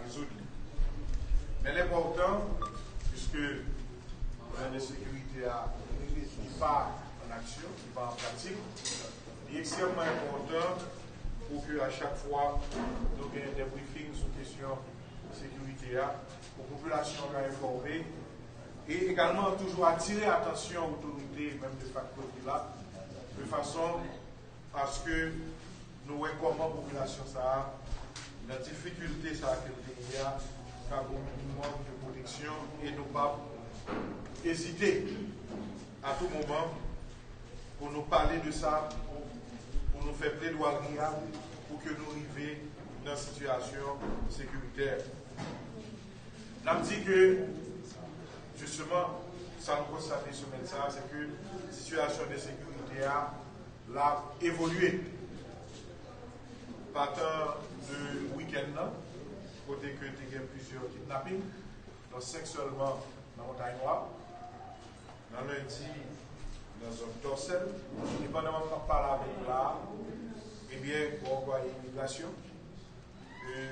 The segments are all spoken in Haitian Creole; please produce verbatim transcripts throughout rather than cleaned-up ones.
rezoud li. Men l enpòtan, piske pwoblèm ensekirite a, li pa an aksyon, li pa an pratik, li ekstrèmman enpòtan pou ke a chak fwa nou gen de briefing sou kesyon sekirite a, pou popilasyon an ka enfòme, e egalman toujou atire atansyon otorite, menm de facto ki la, de fason aske nou wè kòman popilasyon sa a, nan difikilte sa a ke l te ye a, ka gen yon minimòm de pwoteksyon e nou p ap ezite a tou moman pou nou pale de sa, pou nou fè pledwari a, pou ke nou rive nan sitiyasyon sekiritè. N ap di ke, jisteman, sa nou konstate semèn sa a, se ke sitiyasyon de sekirite a, l ap evolye. Patan de wikenn nan, kote ke te gen plizyè kidnaping, dont senk sèlman nan Montay Nwa, nan lendi, nan zòn Tòsèl, e pandan m ap pale avè nou la a, ebyen, gen yon anplwaye imigrasyon ke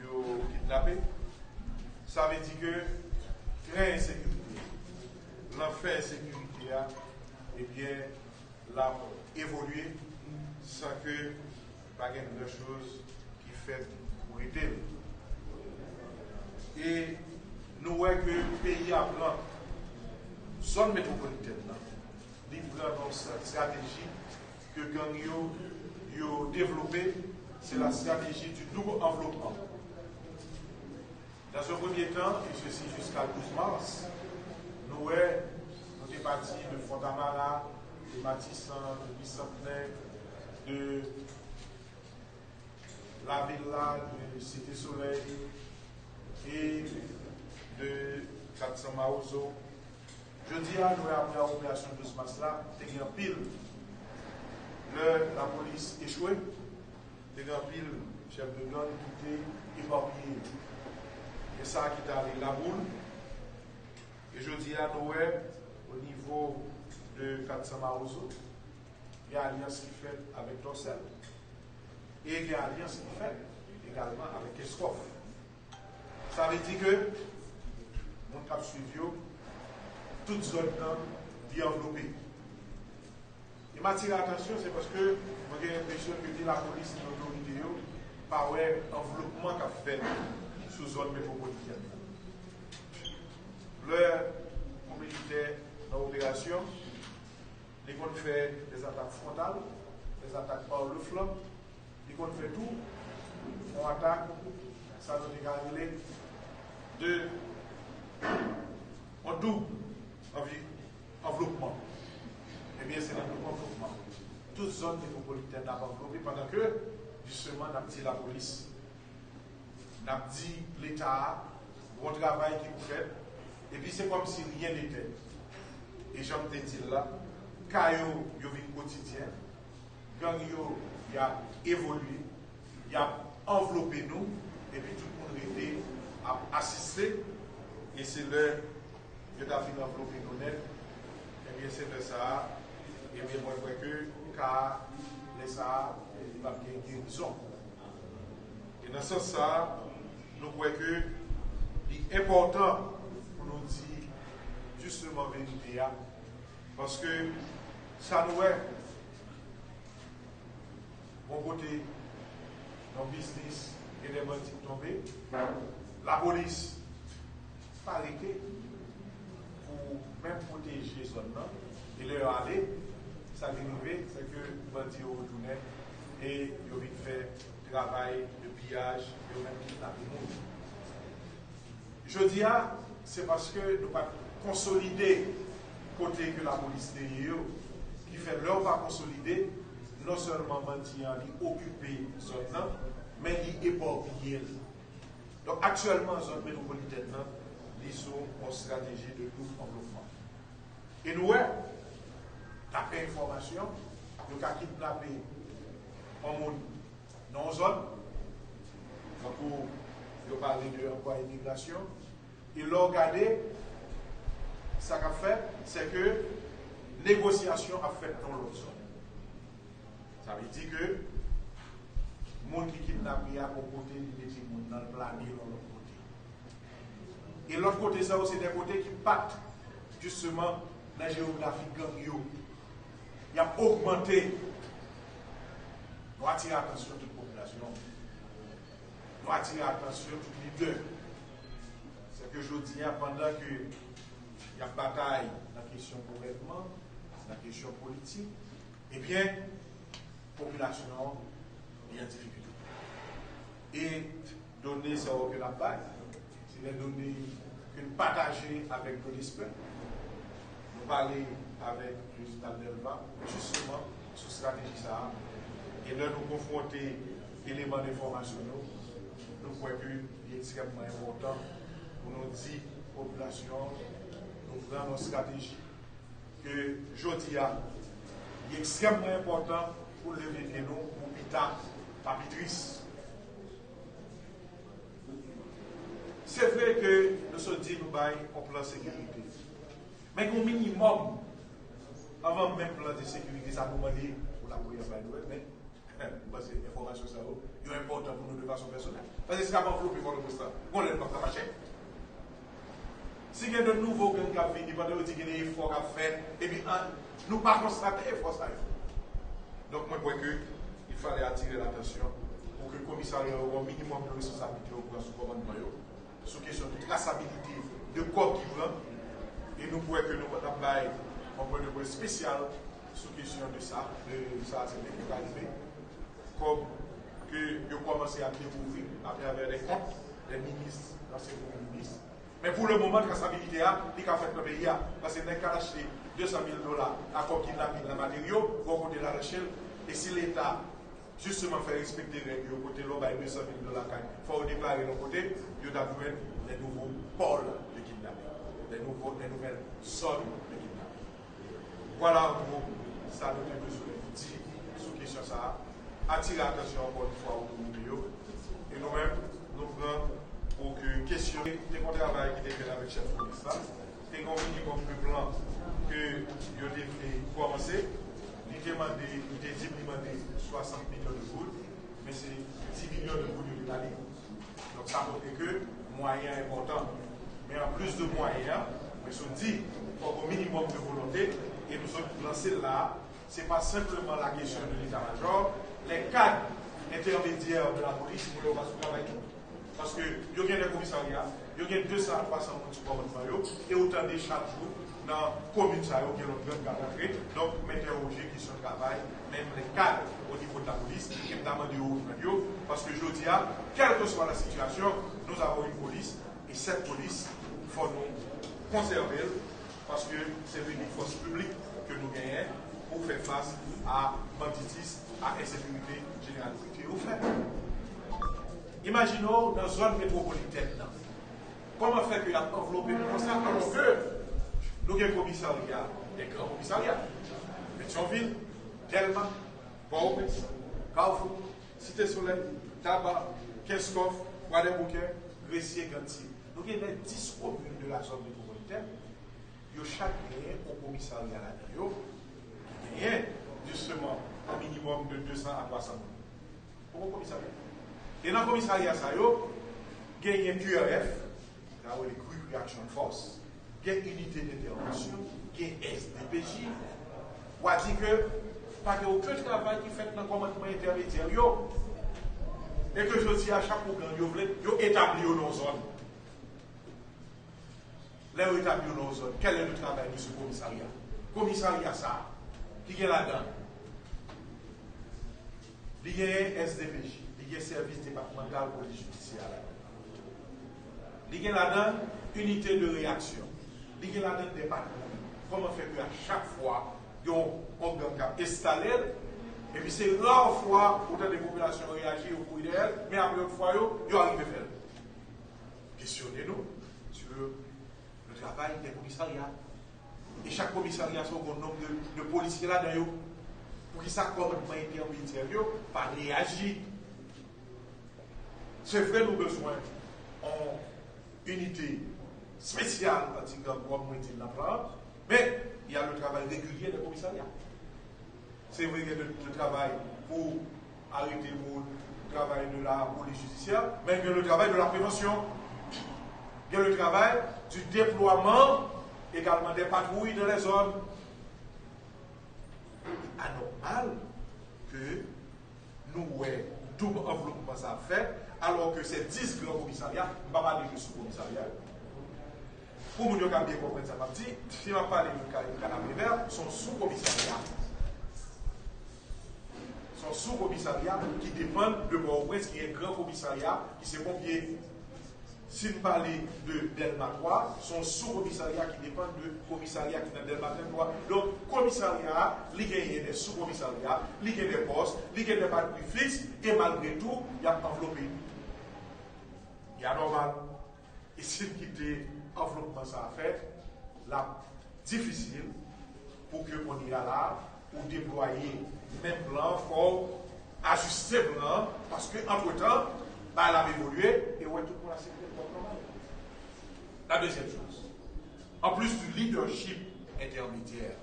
yo kidnape. Sa vle di ke tren ensekirite, lanfè ensekirite a, ebyen, l ap evolye san ke pa gen gran choz ki fèt pou rete l. E nou wè ke peyi a pran zòn metwopolitèn nan, li pran yon estrateji ke gang yo, yo devlope, se la stratégie du double enveloppement. Dans un premier temps, et ceci jusqu'à le douze mars, nou wè, nou te pati de Fontamara, de Matisan, de Bisantnè, de Lavila, de Site Solèy e de Kat San Mawozo. Jodi a, nou wè apre operasyon douz mas la, te gen anpil lè lapolis echwe, te gen anpil chèf de gang ki te epapiye. E sa ki t ale laboul. E jodi a, nou wè, o nivo de Kat San Mawozo, gen alyans ki fèt avèk Tòsèl. E gen alyans ki fèt egalman avèk Kenscoff. Sa vle di ke moun k ap swiv yo, tout zòn nan, li anvlope. E m atire atansyon, se paske mwen gen enpresyon ke ni lapolis, ni otorite yo pa wè anvlopman k ap fèt sou zòn metwopolitèn nan. Lè yon militè nan operasyon, li konn fè des attaques frontales, des attaques par le flanc, li konn fè tou yon atak, sa nou te ka rele de yon doub anvi-, anvlopman. Ebyen, se nan doub anvlopman tout zòn metwopolitèn nan ap anvlope pandan ke, jisteman, n ap di lapolis, n ap di Leta a, bon travay ki pou fèt, epi se kòmsi rien n'était. E jan m te di l la, ka yo, yo vin kotidyen, gang yo, y ap evolye, y ap anvlope nou, epi tout moun rete ap asiste, e se lè yo ta fin anvlope nou nèt, ebyen, se lè sa a, ebyen, mwen kwè ke ka a, lè sa a, li p ap gen gerizon. E nan sans sa a, nou kwè ke li enpòtan pou nou di jisteman verite a, paske sa nou wè, yon kote, yon biznis, gen de bandi k tonbe, lapolis pa rete pou menm pwoteje zòn nan. E lè yo ale, sa ki rive, se ke bandi yo retounen e yo vin fè travay de piyaj, yo menm kidnape moun. Jodi a, se paske nou pa t konsolide kote ke lapolis te ye yo, ki fè lè w pa konsolide, non sèlman bandi an li okipe zòn nan, men li epapiye l. Donk, aktyèlman, zòn metwopolitèn nan, li sou yon estrateji de doub anvlopman. E nou wè, daprè enfòmasyon, yo ka kidnape yon moun nan yon zòn, tankou yo pale de anplwaye imigrasyon, e lè w gade, sa k ap fèt, se ke negosyasyon ap fèt nan yon lòt zòn. Sa vle di ke Moun ki kidnape a gon kote li mete moun nan, l plane l yon lòt kote. E lòt kote sa yo se de kote ki pa t jisteman nan jewografi gang yo. Y ap ogmante. Nou atire atansyon tout popilasyon. Nou atire atansyon tout lidè. Se ke jodi a, pandan ke y ap batay nan kesyon gouvènman, nan kesyon politik, ebyen, popilasyon an li an difikilte. E done sa yo ke n ap bay, se de done ke n pataje avèk Goodness Peuple. Nou pale avèk Reginald Delva, jisteman, sou estrateji sa a. E lè nou konfwonte eleman enfòmasyon nou, nou kwè ke li ekstrèmman enpòtan pou nou di popilasyon an, nou pran yon estrateji ke jodi a, li ekstrèmman enpòtan pou leve pye nou pou pita pa pi tris. Se vre ke nou sot di nou bay yon plan sekirite. Men gen yon minimòm anvan menm plan de sekirite sa nou mande pou lapolis bay nou, men m panse enfòmasyon sa yo, yo enpòtan pou nou de fason pèsonèl. Paske si n ap anvlope Pòtoprens lan, gon lè n p ap ka mache. Si gen de nouvo gang k ap vini, pandan yo di gen de efò k ap fèt, epi an, nou pa konstate efò sa yo. Donk, mwen kwè ke il fallait attirer l'attention pou ke komisarya yo gen yon minimòm de responsablite yo pran sou kòmandman yo, sou kesyon de trasabilite de kòb ki pran, e nou kwè ke nou ap bay yon pwen de près espesyal sou kesyon de sa, de sa se te ka rive, kòm ke yo kòmanse ap dekouvri atravè de kont de minis, ansyen premye minis. Men pou le moman, trasabilite a, li ka fèt nan peyi a. Paske nèg ka achte de san mil dola a kòb kidnapin nan materyo, bò kote l al achte l. E si Leta, jisteman, fè respekte règ yo, kote lè w bay de san mil dola kay, fò w deklare l yon kote, yo t ap jwenn de nouvo pòl de kidnapin, de nouvo, de nouvèl zòn de kidnapin. Vwala an gwo sa nou te bezwen di sou kesyon sa a. Atire atansyon ankò yon fwa otorite yo. E nou menm, nou pran pou ke kesyon te gon travay ki te fèt avèk chèf polis la. Te gon minimòm de plan ke yo te vle kòmanse. Li te mande, li te di m li mande swasant milyon de goud, men se dis milyon de goud yo te ba li. Donk, sa montre ke mwayen an enpòtan. Men anplis de mwayen an, mwen sot di, fòk yon minimòm de volonte, e nou sot lanse l la a, se pa senpleman la kesyon de leta majò, les cadres intermédiaires de la police, mwen yo pa sou travay tou. Paske yo gen de komisarya, yo gen de san a twa san moun sou kòmandman yo, e ou tande chak jou nan komin sa yo gen lòt gang k ap rantre. Donk, m entèwoje kesyon travay, menm les cadres o nivo de la polis, e m ta mande yo rejwenn yo, paske jodi a, kèlkeswa la sitiyasyon, nous avons une police, e sèt polis, fò nou konsève l, paske se inik fòs piblik ke nou genyen pou fè fas a banditis, a ensekirite jeneral ke yo fè. Imajine w nan zòn metwopolitèn nan. Kòman fè ke y ap anvlope nou konsa, alòske nou gen komisarya, de gran komisarya, Petyonvil, Dèlma, Pòtoprens, Kafou, Site Solèy, Taba, Kenskòf, Kwadèboukè, Gresye, Gantye. Nou gen de dis komin de la zòn metwopolitèn, yo chak genyen yon komisarya ladan yo, ki genyen, jisteman, yon minimòm de de san a twa san moun. Pou yon komisarya. E nan komisarya sa yo, genyen Q R F, sa yo rele Quick Reaction Force, gen inite dentèvansyon, gen S D P J. W a di ke pa gen okenn travay ki fèt nan kòmandman entèmedyè yo. E ke jodi a, chak kou gang yo vle, yo etabli yo nan yon zòn. Lè yo etabli yo nan yon zòn, quel est le travail de ce commissariat? Komisarya sa a, ki gen ladan l, li genyen S D P J, li gen sèvis depatmantal polis jidisyè a ladan l. Li gen ladan l inite de reyaksyon. Li gen ladan l de patwouy. Kòman fè ke a chak fwa gen yon, yon gang k ap enstale l, epi se ra fwa ou tande popilasyon an reyaji, yo kouri dèyè l, men apre lòt fwa yo, yo arive fè l? Kesyone nou sur le travail des commissariats. E chak komisarya sa yo gen yon nonb de, de polisye ladan yo. Poukisa kòmandman entèmedyè yo pa reyaji? Se vre nou bezwen yon inite espesyal anti-gang, kòm mwen di l nan plan an, men y a le travay regilye de komisarya. Se vre gen de, de travay pou Arete moun, travay de la polis jidisyè, men gen le travay de la prevansyon. Gen le travay du déploiement également des patrouilles dans les zones. Li anòmal ke nou wè doub anvlopman sa ap fèt, alò ke se dis gran komisarya, m pa pale de sou komisarya yo. Pou moun yo ka byen konprann sa m ap di, si m ap pale de Ka- Kanapevè, se yon sou komisarya. Se yon sou komisarya ki depann de Pòtoprens, ki gen gran komisarya, ki se ponpye. Si n pale de Dèlma twa, se yon sou komisarya ki depann de komisarya ki nan Dèlma trannntwa. Donk, komisarya a, li genyen de sou komisarya, li gen de pòs, li gen de patwouy fiks, e malgre tou, y ap anvlope. Li anòmal. E si n kite anvlopman sa a fèt, l ap difisil pou ke kounye a la, ou deplwaye menm plan, fò w ajiste plan an, paske antretan, bagay la ap evolye, e w wè tout moun ap sikile kòm nòmal. La deuxième chose, en plus du leadership intermédiaire,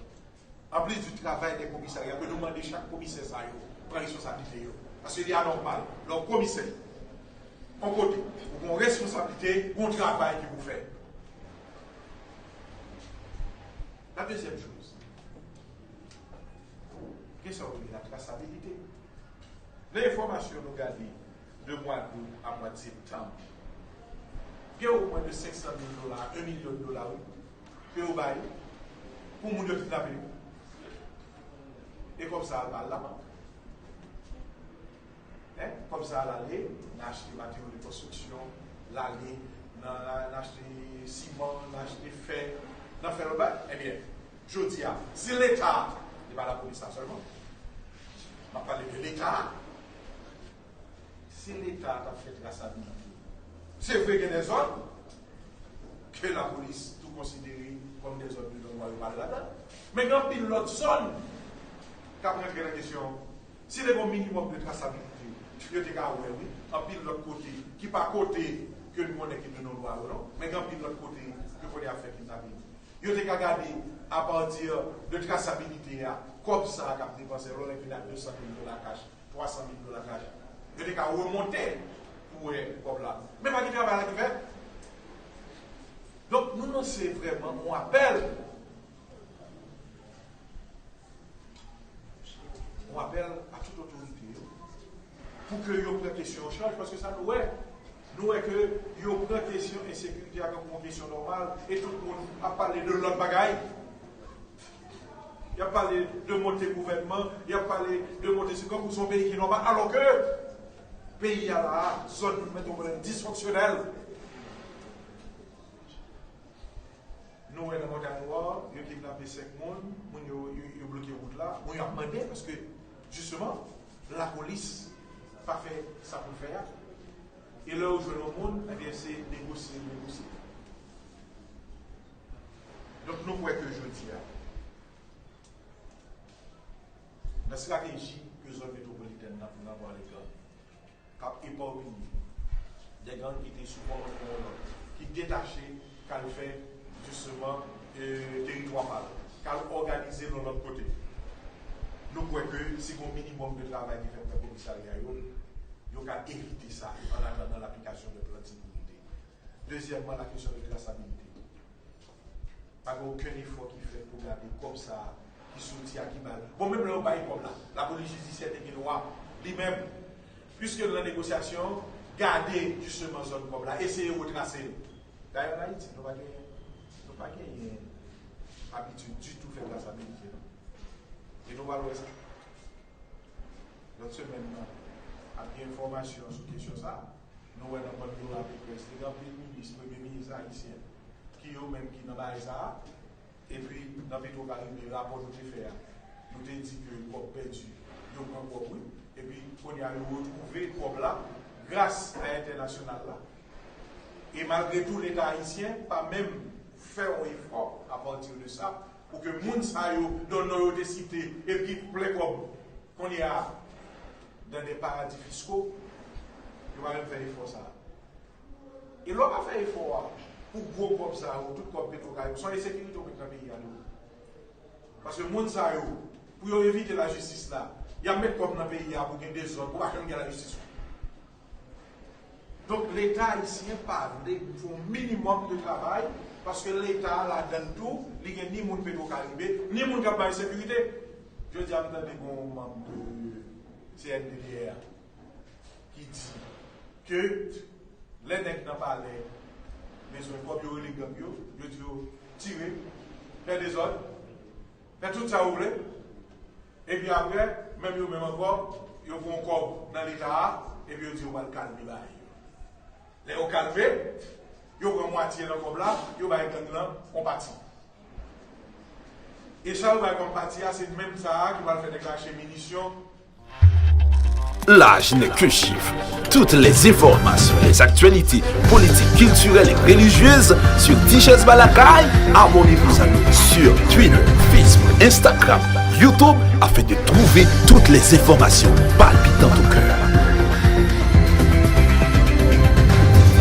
en plus du travail des commissariats, ke nou mande chak komisè sa yo pran responsablite yo. Paske li anòmal, lè w komisè, yon kote, ou gen yon responsablite, gen yon travay ki pou fè. La deuxième chose, gen sa yo rele la trasabilite. Nan enfòmasyon nou gade de mwa dout a mwa septanm, gen omwen de senk san mil dola, yon milyon dola, wi, ke yo bay pou moun yo kidnape yo. E kòb sa a al ba l labank. Hein? Kòb sa a al ale nan achte materyo de konstriksyon, l ale nan, nan achte siman, nan achte fè, nan fè lòt bagay. Ebyen, jodi a, si Leta, e pa lapolis la sèlman, m ap pale de Leta, si Leta t ap fè trasabilite, se vre gen de zòn ke lapolis tou konsidere kòm de zòn de nonlwa, yo pa al ladan, men gen anpil lòt zòn k ap rantre nan kesyon an. Si te gen yon minimòm de trasabilite, yo te ka wè, wi, anpil lòt kote, ki pa kote ke n konnen ki de nonlwa yo, non, men gen anpil lòt kote ke kounye a ap fè kidnapin. Yo te ka gade, apati de trasabilite a, kòb sa a k ap depanse, lè w vin ak de san mil dola kach, twa san mil dola kach, yo te ka remonte pou wè kòb la. Men pa gen travay la ki fèt. Donk, nou lanse vrèman yon apèl, yon apèl a tout otorite yo, pou ke yo pran kesyon an chaj, paske sa nou wè, nou wè ke yo pran kesyon ensekirite a tankou yon kesyon nòmal, e tout moun ap pale de lòt bagay. Y ap pale de monte gouvènman, y ap pale de monte, se tankou se yon peyi ki nòmal, alò ke peyi a la, zòn metwopòtèn disfonksyonèl. Nou wè nan Montagne Noire, yo kidnape senk moun, moun yo, yo, yo bloke wout la, moun yo ap mande, paske, jisteman, lapolis pa fè sa pou l fè a. E lè yo jwenn yon moun, ebyen, se negosye, negosye. Donk, nou kwè ke jodi a, nan estrateji ke zòn metwopolitèn nan pou ranpwa legang, k ap epapiye, de gang ki te sou kòmandman yon lòt, ki detache, k al fè, jisteman, e, teritwa pa l, k al òganize l yon lòt kote. Nou kwè ke si gen yon minimòm de travay ki fèt nan komisarya yo, yo ka evite sa, an atandan laplikasyon de plan de sekirite. Dezyèmman, la kesyon de trasabilite. Pa gen okenn efò ki fèt pou gade kòb sa a ki soti a ki ba l. Bon, menm lè yo bay kòb la, lapolis jidisyè te gen dwa, li menm, piske l nan negosyasyon, gade jisteman zòn kòb la, eseye retrase l. Dayè, ann Ayiti, nou pa gen, nou pa genyen abitid ditou fè trasabilite, non. E nou pral wè sa. Lòt semèn nan, ap gen enfòmasyon sou kesyon sa a. Nou wè nan bann yo avèk près, te gen anpil minis, premye minis ayisyen, ki yo menm ki nan bagay sa a. Epi, nan Petwokaribe, rapò nou te fè a, nou te di ke kòb pèdi, yo pran kòb, wi. Epi, kounye a, yo retwouve kòb la, gras a entènasyonal la. E malgre tou, Leta ayisyen pa menm fè yon efò apati de sa, pou ke moun sa yo, dont non yo te site, epi plen kòb, kounye a, dans des paradis fiscaux, yo pa menm fè efò sa a. E lè w pa fè efò a, pou gwo kòb sa yo, tout kòb Petwokaribe, se yon ensekirite w met nan peyi a tou. Paske moun sa yo, pou yo evite lajistis la, Y ap met kòb nan peyi a pou gen dezòd, pou pa janm gen lajistis. Donk, Leta ayisyen pa vle fè yon minimòm de travay, paske Leta a ladann tou, li gen ni moun Petwokaribe, ni moun k ap bay sekirite. Jodi a, m tande gen yon manm de C N D D R ki di ke lè nèg nan palè bezwen kòb, yo rele gang yo, yo di yo tire, fè dezòd, fè tout sa yo vle. Epi apre, menm yo menm ankò, yo pran kòb nan Leta a, epi yo di yo pral kalme bagay yo. Lè yo kalme, yo pran mwatye nan kòb la, yo bay gang lan yon pati. E sa yo bay kòm pati a, se menm sa a ki pral fè nèg la achte minisyon. L'âge n'est qu'un chiffre. Toutes les informations, les actualités politiques, culturelles et religieuses sur Tichèz Balakay. Abonnez-vous à nous sur Twitter, Facebook, Instagram, YouTube afin de trouver toutes les informations palpitantes au cœur.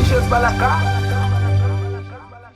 Tichèz Balakay.